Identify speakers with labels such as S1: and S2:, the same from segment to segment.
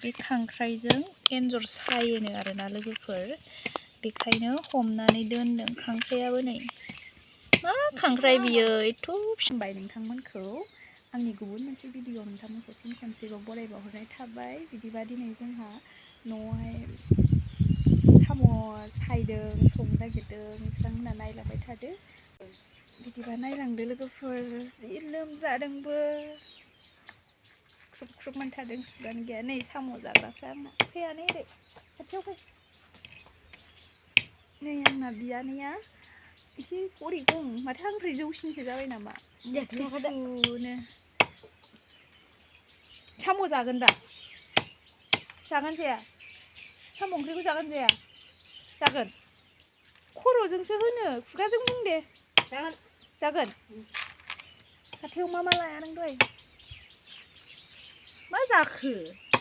S1: बे खांख्राइजों एन्जर सायोनो आरोना लोगोफोर बेखायनो हमनानै दोनदों खांख्राइयाबो नै मा खांख्राइ बियो एथ' फिसिबाय नोंथांमोनखौ आंनि गुबुन मोनसे भिडिअ नोंथांमोनखौ फिन खनसेबाव बरायबावहरनाय थाबाय बिदिबा दिनै जोंहा न'आवहाय साम' सायदों संनो नागिरदों नोंथांमोनहा नायलांबाय थादो बिदिबा नायलांदो लोगोफोर जि लोमजादोंबो ख्रुब ख्रुब मोनथारदों सुगानो गैया नै साम' जाग्राफ्रा आंना फैयानो ओरै खाथियाव फै नै आंना बियानैया एसे गरि गं माथो आंनिफ्राय जौसिनसो जाबाय नामा गुफुनो साम' जागोन दा जागोन जाया साम' ओंख्रिखौ जागोन जाया जागोन खर'जोंसो होनो खुगाजों बुं दे जागोन जागोन हाथायाव मा मा लाया नों दहाय मा जाखो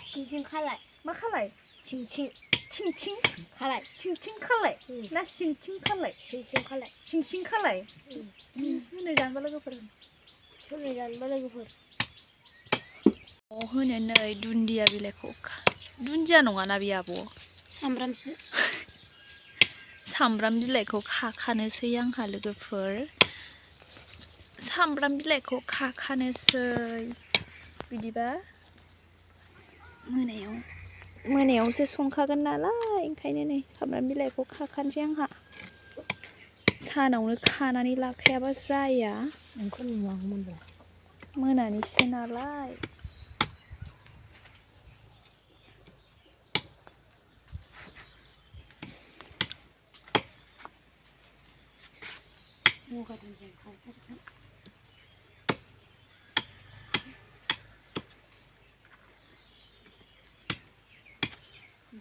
S2: थिंथिं खालाय
S1: मा खालाय
S2: थिंथिं
S1: थिंथिं
S2: खालाय
S1: थिंथिं खालाय ना सिंथिं खालाय
S2: सिंसिं खालाय
S1: सिंसिं खालाय होनो जानोबा लोगोफोर
S2: होनो जानोबा लोगोफोर
S1: होनो नै दुन्दिया बिलाइखौ दुन्दिया नङाना बे आब'
S2: सामब्रामसो
S1: सामब्राम बिलाइखौ खाखानोसै आंहा लोगोफोर सामब्राम बिलाइखौ खाखानोसै बिदिबा मोनायावसो संखागोन नालाय ओंखायनो नै सामब्राम बिलाइखौ खाखानोसै आंहा सानावनो खानानै लाखायाबा जाया
S2: नोंखौ नुवाखैमोनबो
S1: मोनानिसो नालाय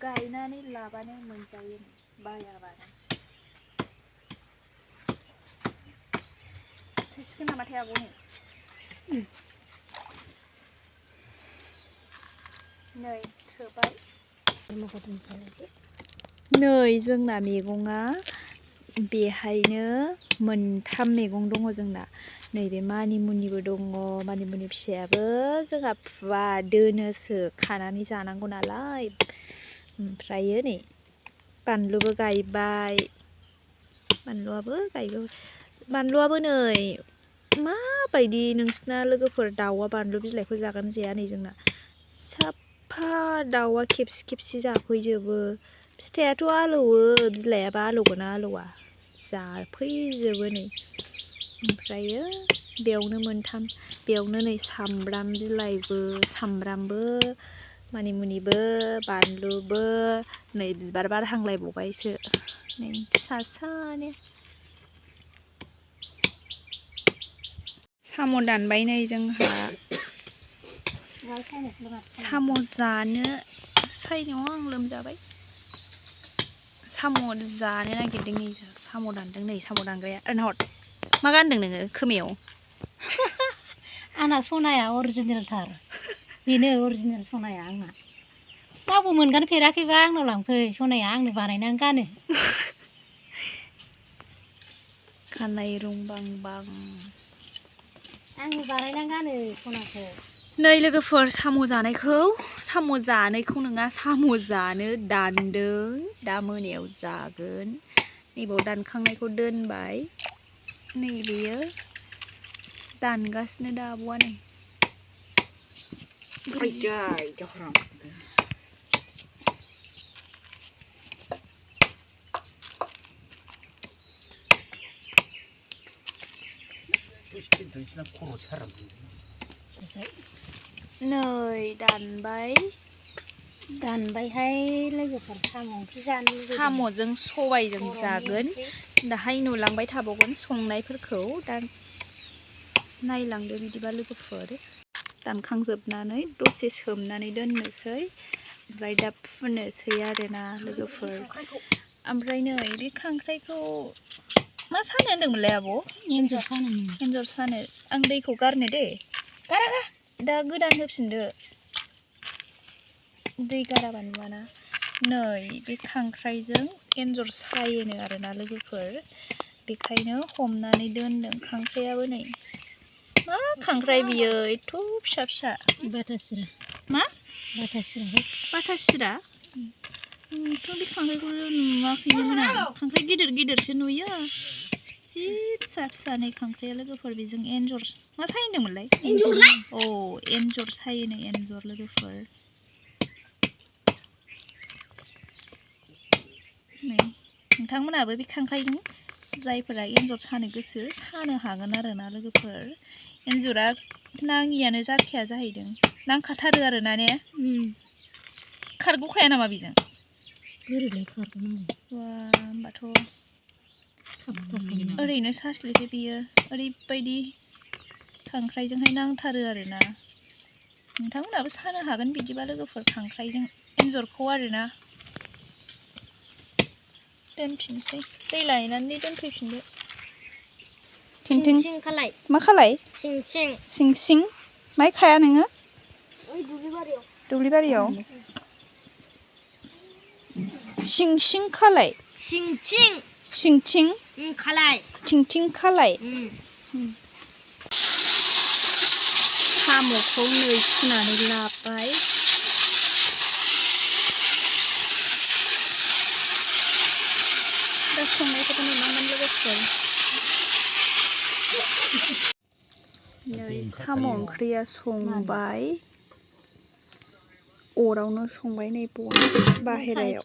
S1: गायनानै लाबानो मोनजायो बायाबानो थोसिगोन नामाथाय आब' नै थोबाय नै जोंना मैगङा बेहायनो मोनथाम मैगं दङ जोंना नैबे मानिमुनिबो दङ मानिमुनि फिसायाबो जोंहा फुवा दोनोसो खानानै जानांगौ नालाय ओमफ्रायो नै बानलुबो गायबाय बानलुआबो नै माबायदि नोंसिना लोगोफोर दाउआ बानलु बिलाइखौ जागोन जाया नै जोंना साफा दाउआ खेबसे जाफैजोबो फिथाइयाथ' आलौवो बिलाइयाबा आलौगोना आलौवा जाफैजोबो नै ओमफ्रायो बेयावनो मोनथाम बेयावनो नै सामब्राम बिलाइबो सामब्रामबो मानिमुनिबो बानलुबो नै बिबार बारहांलायबावबायसो नै सासानो साम' दानबाय नै जोंहा साम' जानो सायनायाव आं लोमजाबाय साम' जानो नागिरदों नै साम' दानदों नै साम' दानग्राया हर मा गानदों नोङो खोमायाव
S2: आंना सनाया अरिजिनेलथार बेनो अरिजिनेल सनाया आंना रावबो मोनगानफेराखैबा आंनाव लांफै सनाया आंनो बानायनानै गानो
S1: खानाय रुंबांबां
S2: आंनो बानायनानै गानो सनाखौ
S1: नै लोगोफोर साम' जानायखौ नङा साम' जानो दानदों दा मोनायाव जागोन नैबाव दानखांनायखौ दोनबाय नैबेयो दानगासिनो दा आब'आ नै नै
S2: दानबायहाय लोगोफोर साम' ओंख्रि जानो
S1: साम'जों सबायजों जागोन दाहाय नुलांबाय थाबावगोन संनायफोरखौ दा नायलांदो बिदिबा लोगोफोर दानखांजोबनानै दसे सोमनानै दोननोसै ओमफ्राय दा फुनोसै आरोना लोगोफोर ओमफ्राय नै बे खांख्राइखौ मा सानो होनदोंमोनलाय आब' एन्जर सानो आं दैखौ गारनो दे गारा दा गोदान होफिनदो दै गाराबा नुवाना नै बे खांख्राइजों एन्जर सायोनो आरोना लोगोफोर बेखायनो हमनानै दोनदों खांख्राइयाबो नै मा खांख्राइ बियो एथ' फिसा
S2: बाथासिरा
S1: मा
S2: बाथा सिराखै
S1: बाथा सिरा थ' बे खांख्राइखौ नुवाखैनोमोन आं खांख्राइ गिदिर गिदिरसो नुयो जि फिसा फिसा नै खांख्राइया लोगोफोर बेजों एन्जर मा सायनोमोनलाय औ एन्जर सायोनो एन्जर लोगोफोर नै नोंथांमोनाबो बे खांख्राइजों जायफोरा एन्जर सानो गोसो सानो हागोन आरोना लोगोफोर एन्जरा नाङियानो जाखाया जाहैदों नांखाथारो आरोना ने खारग'खाया नामा बेजों
S2: बोरैलाय खारग'नांगौ
S1: वा होमबाथ' ओरैनो सास्लिथे बियो ओरैबायदि खांख्राइजोंहाय नांथारो आरोना नोंथांमोनाबो सानो हागोन बिदिबा लोगोफोर खांख्राइजों एन्जरखौ आरोना दोनफिनसै दै लायनानै दोनफैफिनदो
S2: सिं खालाय
S1: मा खालाय
S2: सिं
S1: सिं माइ खाया नोङो
S2: ओइ
S1: दुब्लि बारियाव सिं खालाय सिं
S2: खालाय
S1: थिं खालाय साम'खौ नै सुनानै लाबाय दा संनायखौथ' नुनांगोन लोगोफोर नै साम' ओंख्रिया संबाय अरावनो संबाय नै बन बाहेरायाव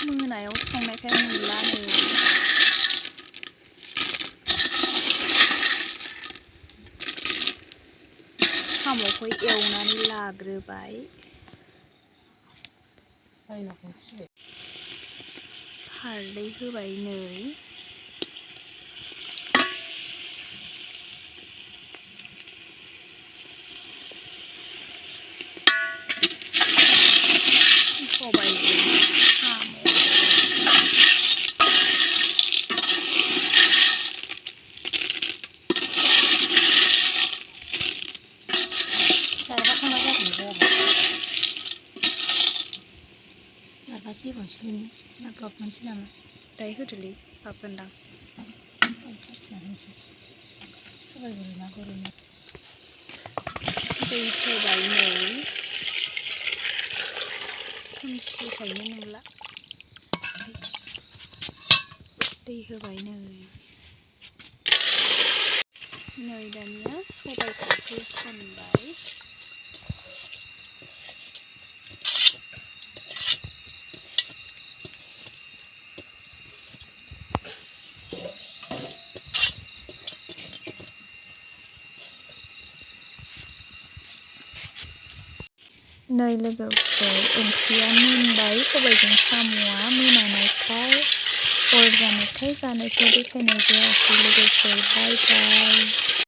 S1: मोनायाव संनायखाय नुला नै साम'खौ एवनानै लाग्रोबाय हालदै होबाय नै सबायजों साम' दाय होदोलै बाबगोनदां दै होबाय नै खोमसिखायनो नुला दै होबाय नै दानिया सबायखौ होसनबाय नै लोगोफोर ओंख्रिया मोनबाय सबायजों साम'आ मोनानायखाय अर जानायखाय जानायखौ देखायनाय जायासै लोगोफोर बाय बाय